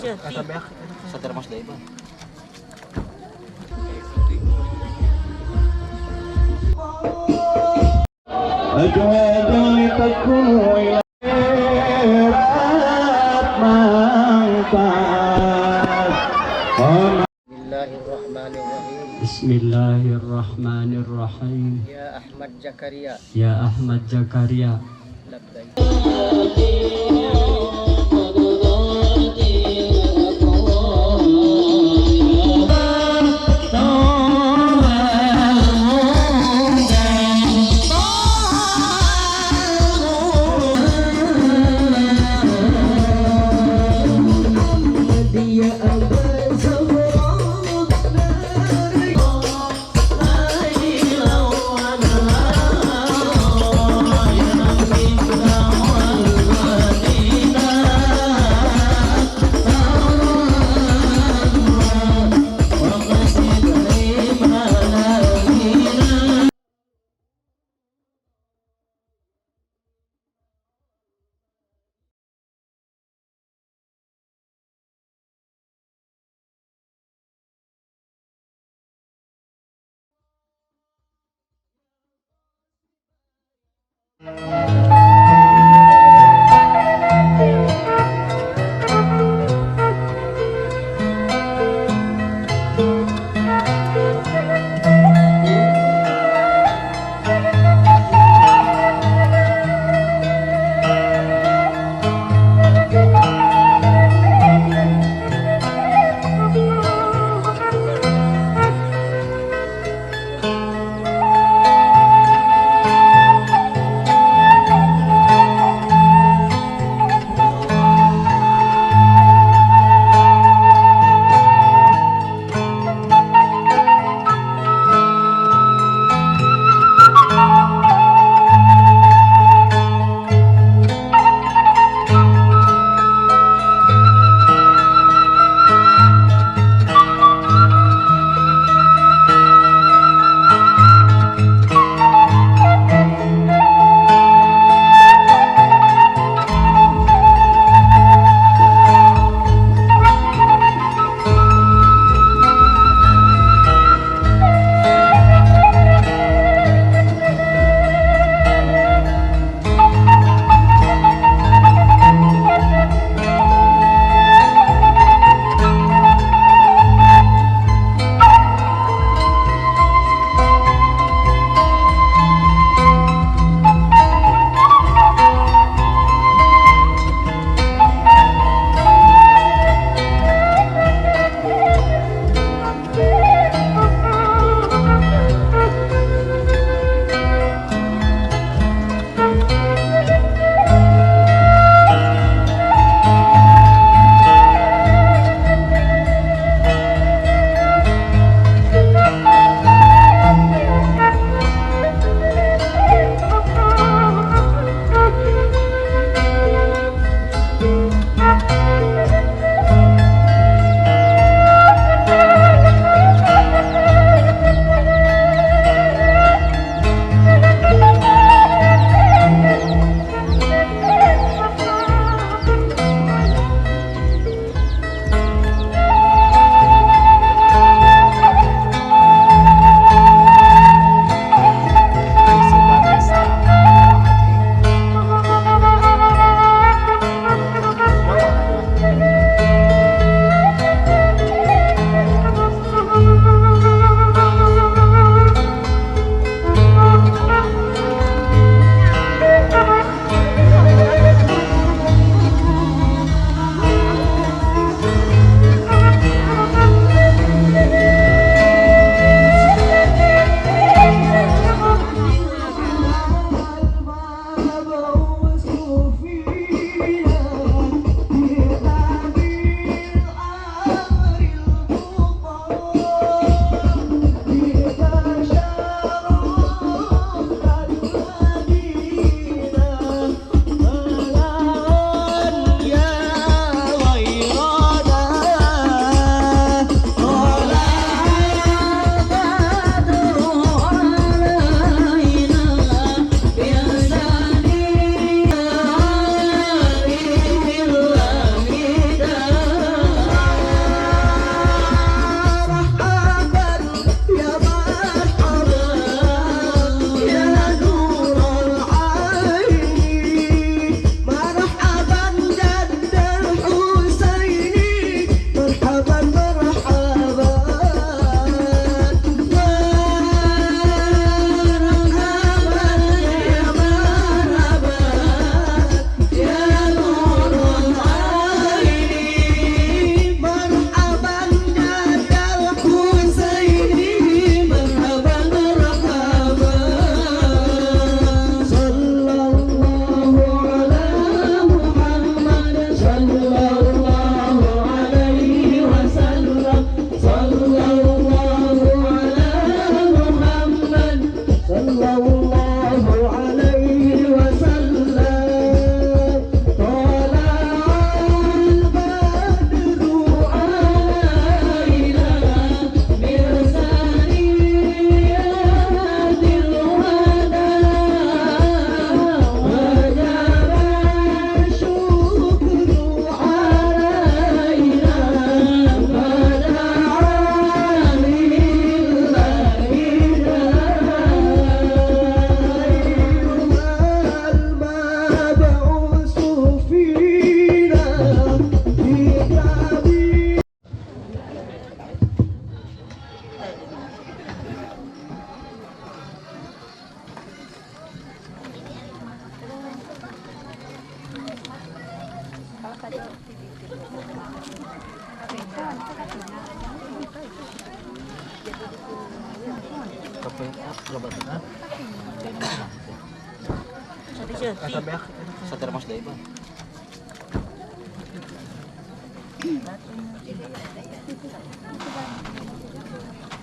Sa termos da iba. Bismillahirrahmanirrahim. Bismillahirrahmanirrahim. Ya Ahmad Zakaria, Ya Ahmad Zakaria. Labbaik.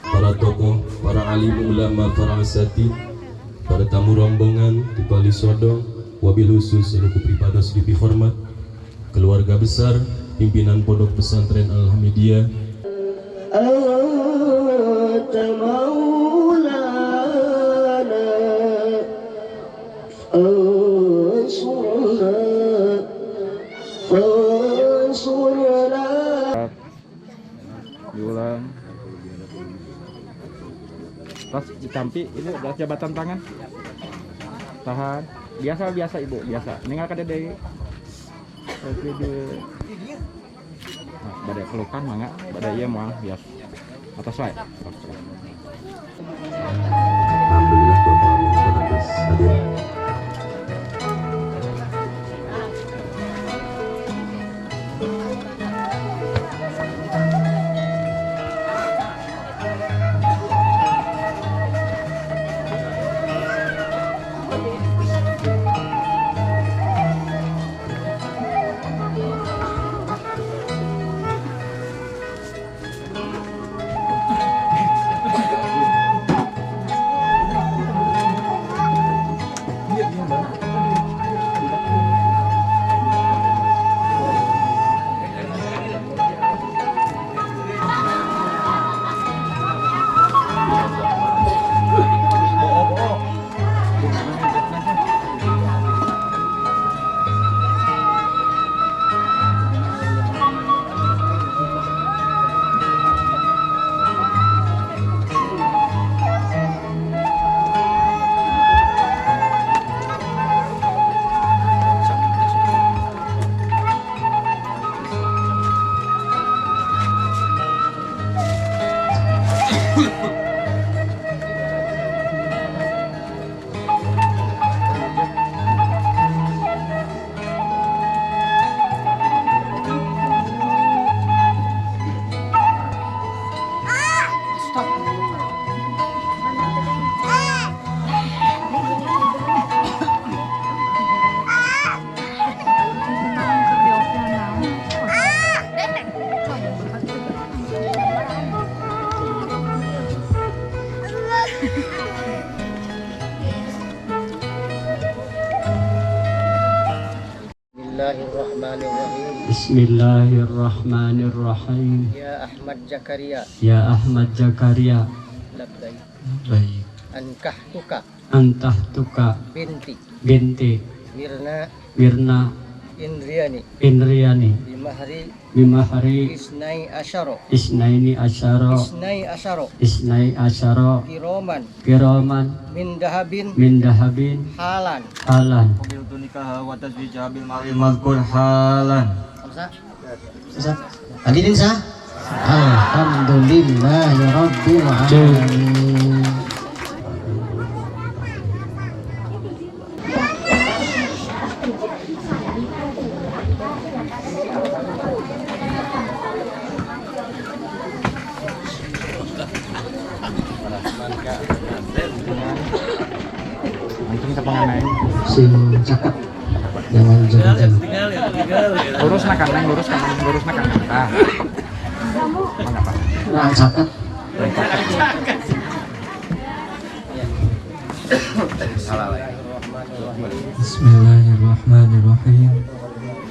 Para tokoh, para alim ulama, para asatid, para tamu rombongan di Bali Sodong, wabil khusus anu pribados dipihormat, keluarga besar, pimpinan Pondok Pesantren Alhamidiyah. أنت مولانا فانصرنا فانصرنا. Diulang. Terus ditampi, ibu udah jabatan tangan. Tahan. Biasa biasa ibu, biasa. Ninggal ka deui. Oke, dua. Nah, bade pelukan mangga, bade ieu moal biasa. Atas wae. Alhamdulillah Bapak Amin atas hadir. Bismillahirrahmanirrahim. Bismillahirrahmanirrahim. Ya Ahmad Zakaria. Ya Ahmad Zakaria. Labbaik. Baik. Ankahtuka Antahtuka binti binti Mirna Mirna Indriani Indriani bimahri bimahri isnai asyara isnaini asyara isnai asyara isnai asyara kiroman kiroman min dahabin min dahabin halan. Halan. Qabiltu nikaha wa tazwijaha bil ma'ruf mazkur halan. Hamzah. Hadirin sah. Alhamdulillahi rabbil alamin. Langsung ke penganai. Sing cakep jangan jangan. Lurus na kanan, lurus kanan, lurus na kanan. Ah. Mangga, Pak. Nah, cakep. Bismillahirrahmanirrahim. Bismillahirrahmanirrahim.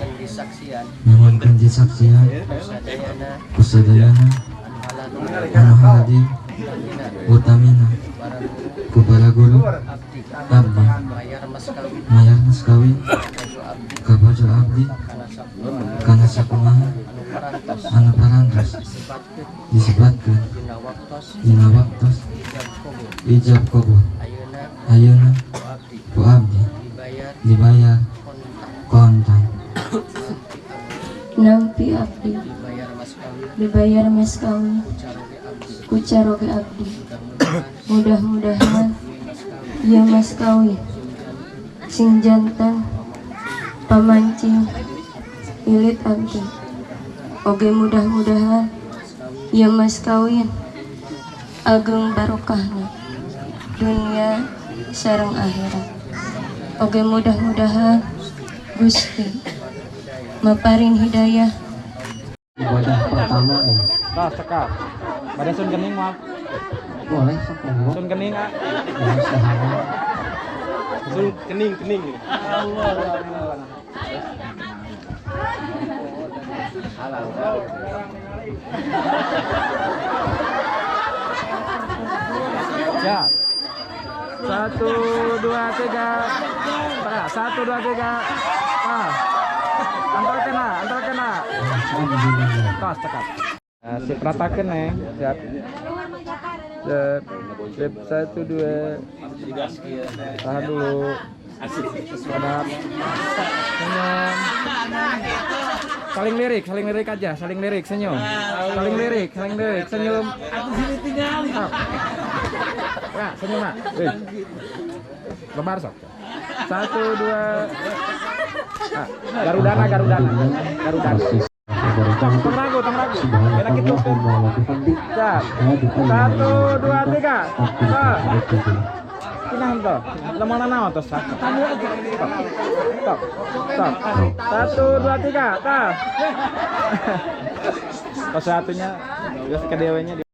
Dan disaksian Nyuhunkeun disaksian sadayana kusadayana anu anu halal haladin utamina utamina para guru ku para guru abdi abdi bayar mas kawin mayar mas kawin kabajo abdi kabajo abdi kana sakumaha kana sakumaha anu parantos anu parantos disebatkeun disebatkeun dina waktos dina waktos ijab kabul ijab kabul ayeuna ayeuna ku abdi ku abdi dibayar dibayar kontan kontan Nampi abdi dibayar mas kawin dibayar mas kawin ku caroge abdi ku caroge abdi mudah-mudahan mudah-mudahan ieu mas kawin ieu mas kawin sing jantan pamancing ilit abdi oge mudah-mudahan Ieu mas kawin ageng barokahna dunia sareng akhirat. Oge mudah-mudahan Gusti maparin hidayah. Ibadah pertama ini. Tah, cekap. Bade sun kening moal? Boleh sok monggo. Sun kening ah. Boleh sahabat. Sun kening kening. Siap. 1 2 3. Tah, 1 2 3. Tah. Antar kena, antar kena. Alhamdulillah. Tos, cekap. Nah, sip ratakeun neng. Siap. Siap. Sip 1 2. Tahan dulu. Hadap. Senyum. Saling lirik aja, saling lirik, senyum. Saling lirik, senyum. Sok. Nah, senyum, Mak. Wih. Lebar sok. 1 2. Ah, Garudana, Garudana. Garudana. Wabarakatuh. Tong ragu, tong ragu. Enak gitu. Subhanakallahumma wa bihamdik. Siap. Asyhadu an la 1 ilaha 2 illa anta, 3. astaghfiruka Tah. wa atubu ilaik. Kunaon toh? Lemah naon toh sak. Tok. Tok. Tok. 1 2 3. Tah. Tos satunya terus ke dewenya di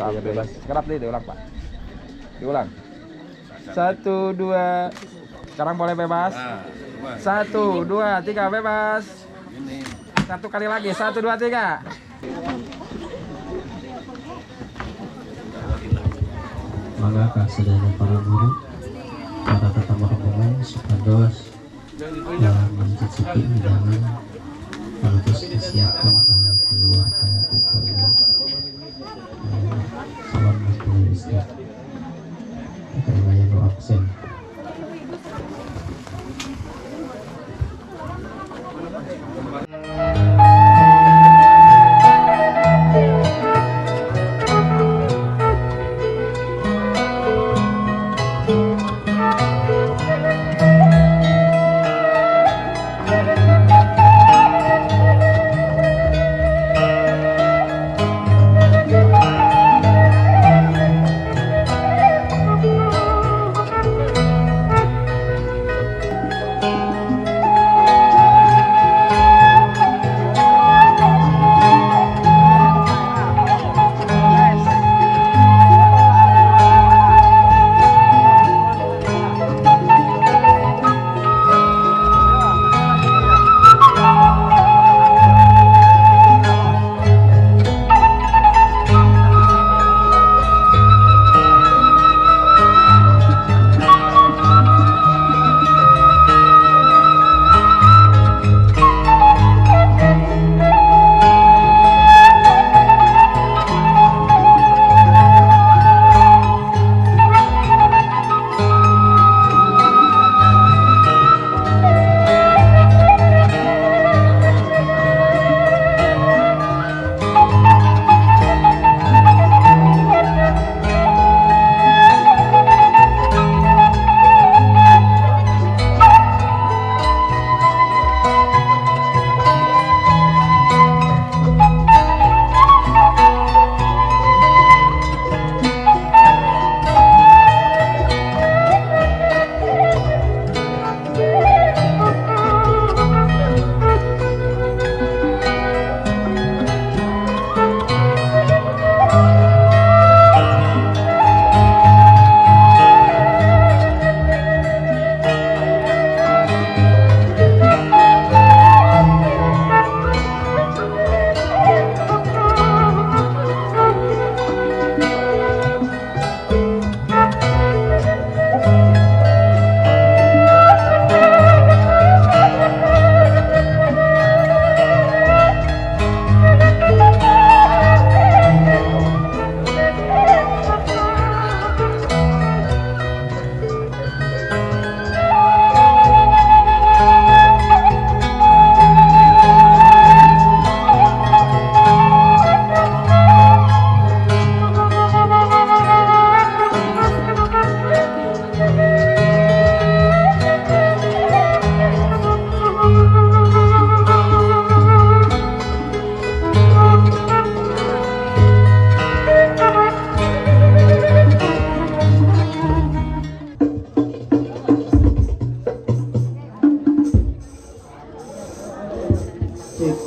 Udah bebas. Sekarang deh diulang, Pak. Diulang. 1 2. Sekarang boleh bebas. 1 2 3 bebas. Satu kali lagi. 1 2 3. Maka sadaya para guru, para tetamu rombongan supados mencicipi hidangan anu tos disiapkan oleh keluarga upaya salam mempelai istri. Kita nu absen.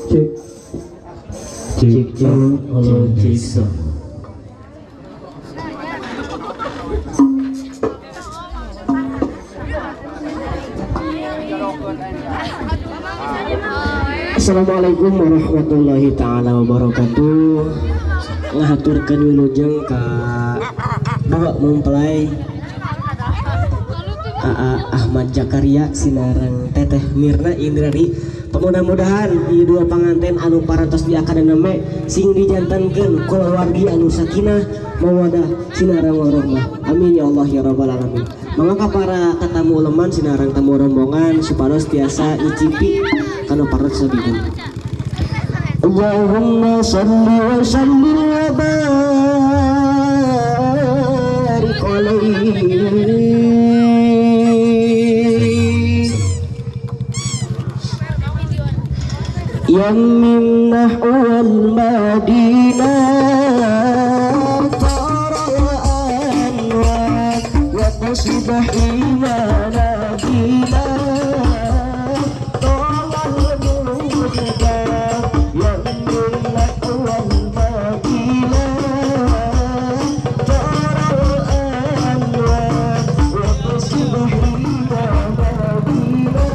Cek cek cek, halo cek sound. Assalamualaikum warahmatullahi taala wabarakatuh. Ngahaturkeun wilujeng ka dua mempelai AA Ahmad Jakaria sinareng Teteh Mirna Indrani. Mudah-mudahan di dua panganten anu parantos diakad neme sing dijantenkeun kulawargi anu sakinah mawadah sinareng warahmah. Amin ya Allah ya rabbal alamin. Mangga para tetamu uleman sinareng tamu rombongan supados tiasa nyicipi kanu parantos sabikeun. Allahumma shalli wa sallim wa barik alaihi. يمن نحو المدينة ترى الأنوار وقصد حمانا بنا طال المختار. يمن نحو المدينة ترى الأنوار وقصد حمانا بنا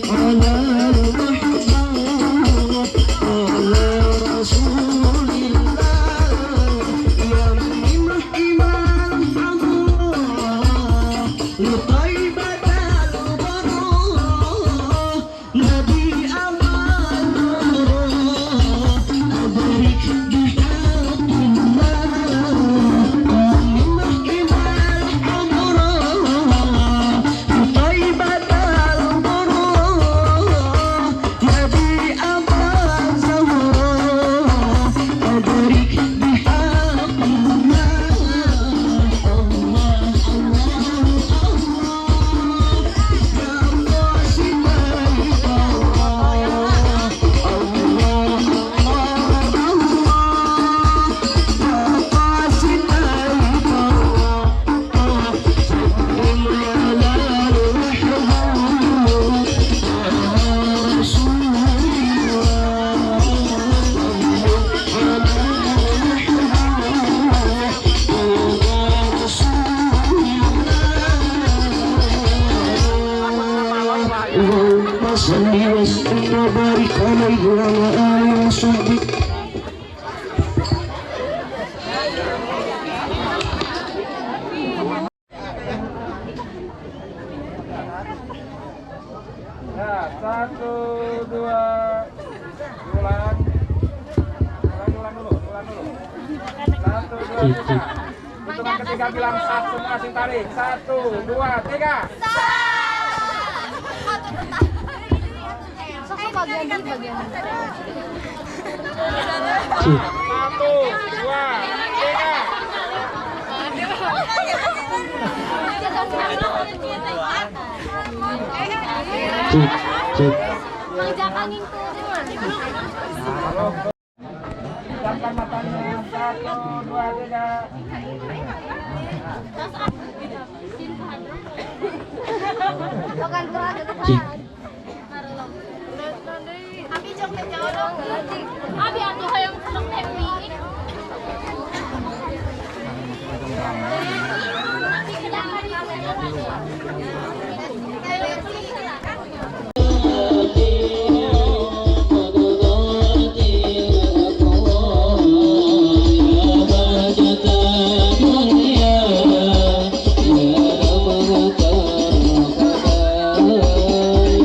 على المحبوب على رسول الله يا من إمام حضرة لطيبة البراء نبي أمان أبارك بحق الله من إمام حضرة طيبة البراء نبي أبا زهراء أبارك بحق الله الله الله الله يا قاسم الله الله الله يا قاسم الله سلم على المحبوب يا رسول الله على المحبوب يا رسول الله اللهم صل وسلم وبارك عليه وعلى آله وصحبه. Nah, satu, dua, ulang. Ulang, ulang dulu, ulang dulu. Satu, dua, tiga. Hitungan ketiga bilang sat semua sing tarik. Satu, dua, tiga. Satu, dua, tiga. Cek, cek. Pejamkan matanya. Satu, dua, tiga. Cek. Abi atuh hayang seneng happy. Ya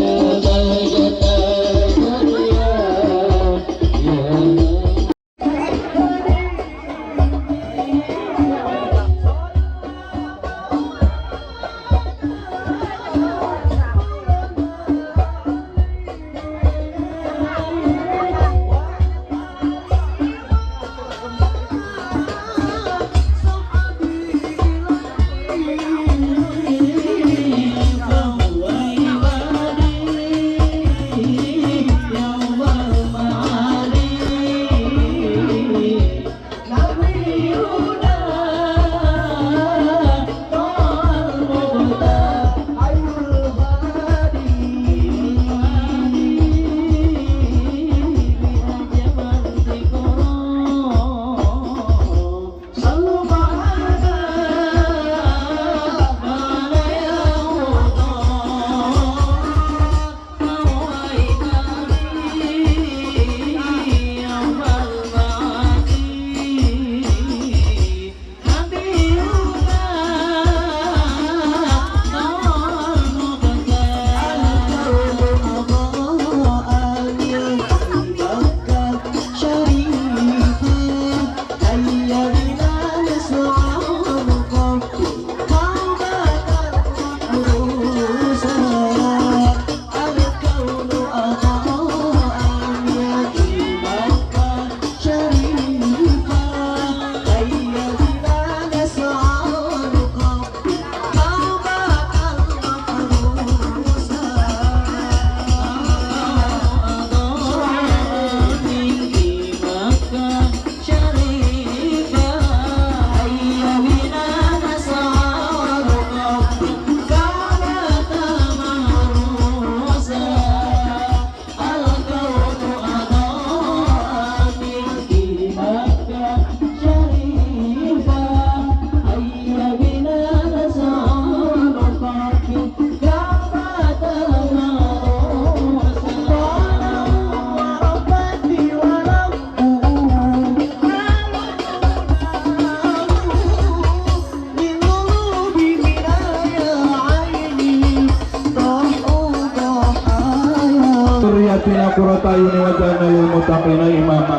Atina qurrata a'yuni waj'alna lil muttaqina imama.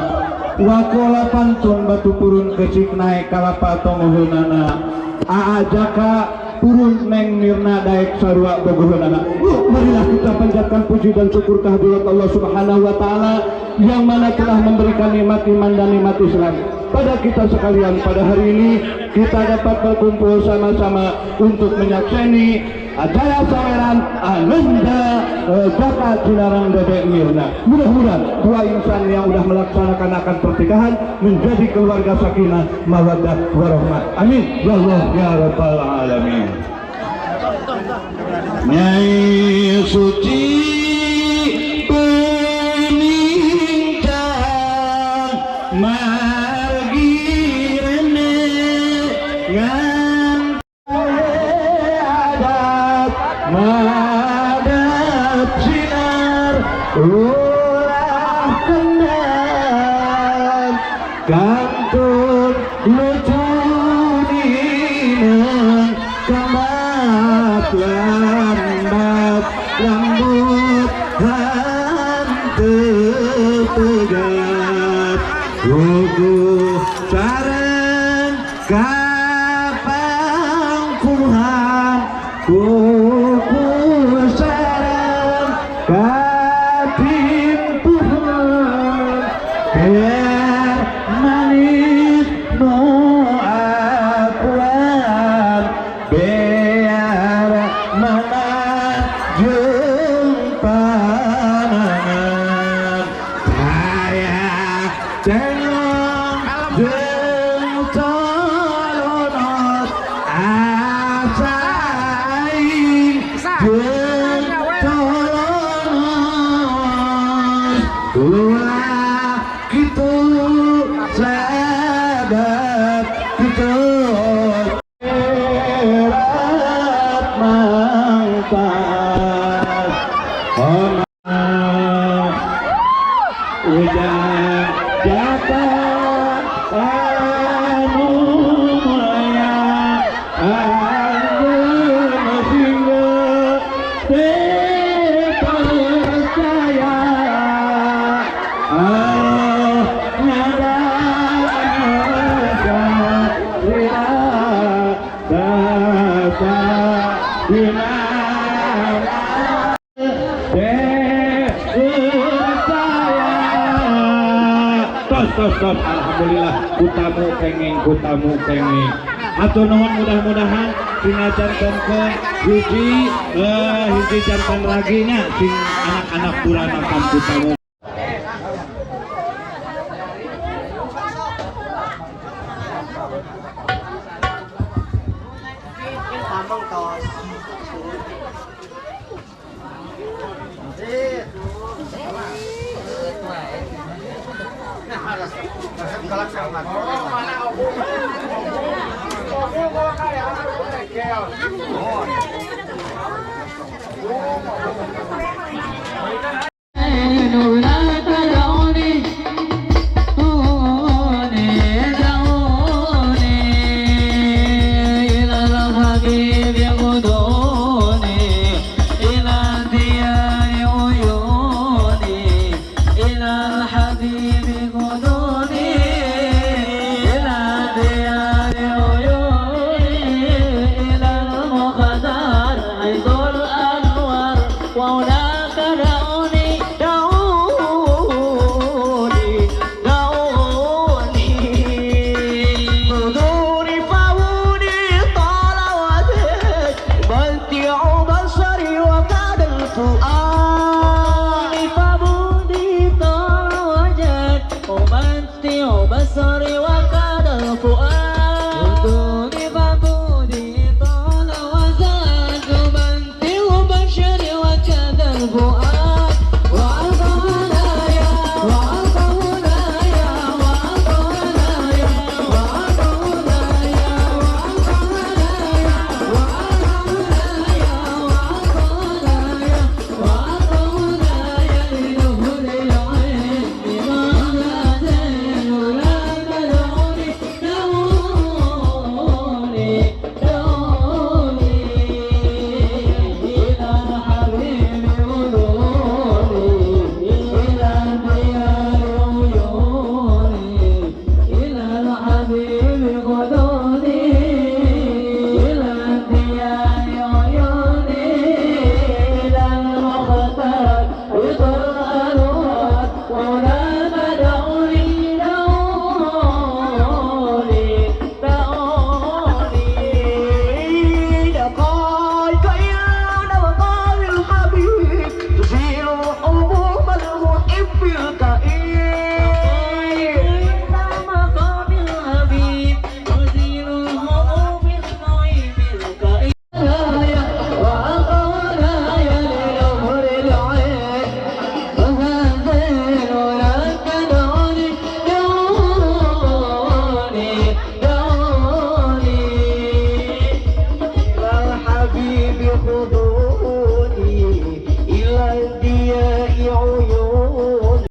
Wa qala pantun batu purun kesik naek kalapa tongoheunana. Aa Jaka purun Neng Mirna daek sarua bogoheunana. Yuk, marilah kita panjatkan puji dan syukur kehadirat Allah Subhanahu wa taala yang mana telah memberikan nikmat iman dan nikmat Islam pada kita sekalian. Pada hari ini kita dapat berkumpul sama-sama untuk menyaksikan acara saweran Ananda Jaka Cinarang Dedek Mirna. Mudah-mudahan dua insan yang udah melaksanakan akan pernikahan menjadi keluarga sakinah, mawaddah, warahmah. Amin. Ya Allah ya Rabbal alamin. Nyai Suci Penincang margi rene ngan adat madep sinar ulah kendang kantun lucu nineng kamat lambat lambut hanteu pegat wuku sareng kapangkuhan kuku sareng katimpuhan biar manis nu akuan biar mana jeung panangan saya cenglong jeung colonot asaing jeung colonos ulah kitu sabab kitu erat mangkat ona ujang jaka anu mulya anjeun singga teu percaya ah ngada tata dimana percaya. Tos tos tos, alhamdulillah kutamu kenging kutamu kenging. Atur nuhun, mudah-mudahan sinajantenkeun hiji hiji jantan raginya sing anak-anak puranakan kutamu.